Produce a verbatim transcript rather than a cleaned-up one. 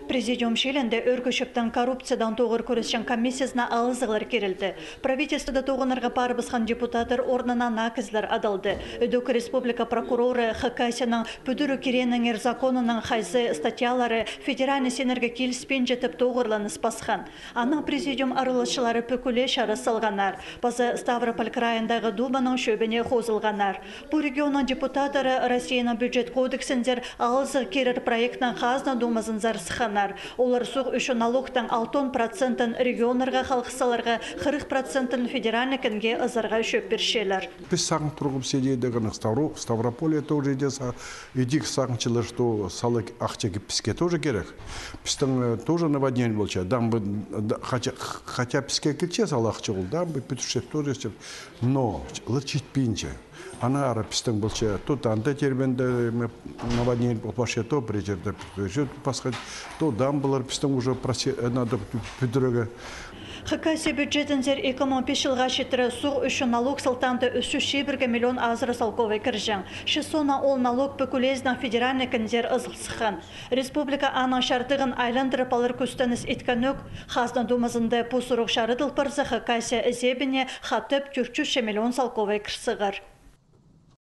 Президиум чилінде Ӧӧркі Чӧптің коррупциядаң тоғыр кӱресчең комиссиязына алызығлар кирілді. Правительствода тоғынарға парыбысхан депутаттар орнына наа кізілер адалды. Ідӧк республика прокуроры Хакасияның пӱдіріг кирегінеңер законының хайзы статьялары федеральный синнерге киліспинче тіп тоғырланыс пасхан. Анаң президиум араласчылары пӱкӱле чарыс салғаннар. Паза Ставрополь крайындағы Думаның чӧбіне хозылғаннар. Пу регионның депутаттары Россияның бюджет кодексінзер алызығ кирер проектнең Хазна Думазынзар сыхханнар. Олар суғ ӱчӱн налогтың алтон процентін регионнарға халғыс саларға, хырых процентін федеральный кінге ызарға чӧп пирчелер. Піс сағын турғабыс идея дее, Ставро-, Ставрополье тоже идея са-, идӧк сағынчалар, что сала ахча піске тоже кирек. Пістің, э, тоже наводнение полча. Дамба, да, хотя, хотя піске килче сала ахча ол, дамба пӱдірче тоже, но олар читпинче. Аннаңар пістің полча, то анда Тербенде, м, наводнение пол парча, то пір чирде, пасха, то дамбалар пістің уже просе-, э, надо пӱдірерге. Хакасия бюджетінзер ікі муң пис чылға читіре суғ ӱчӱн налог салтанды ӱс чӱс чибіргі миллион азыра салковай кірҷең. Че соонаң ол налог пӱкӱлезінең федеральный кінзер ызыл сыххан. Республика аның чардығын айландырып алар кӱстеніс иткенӧк, Хазна Думазында пу сурығ чарыдыл парза, Хакасия ізебіне хатап тӧрт чӱс миллион салковай кір сығар.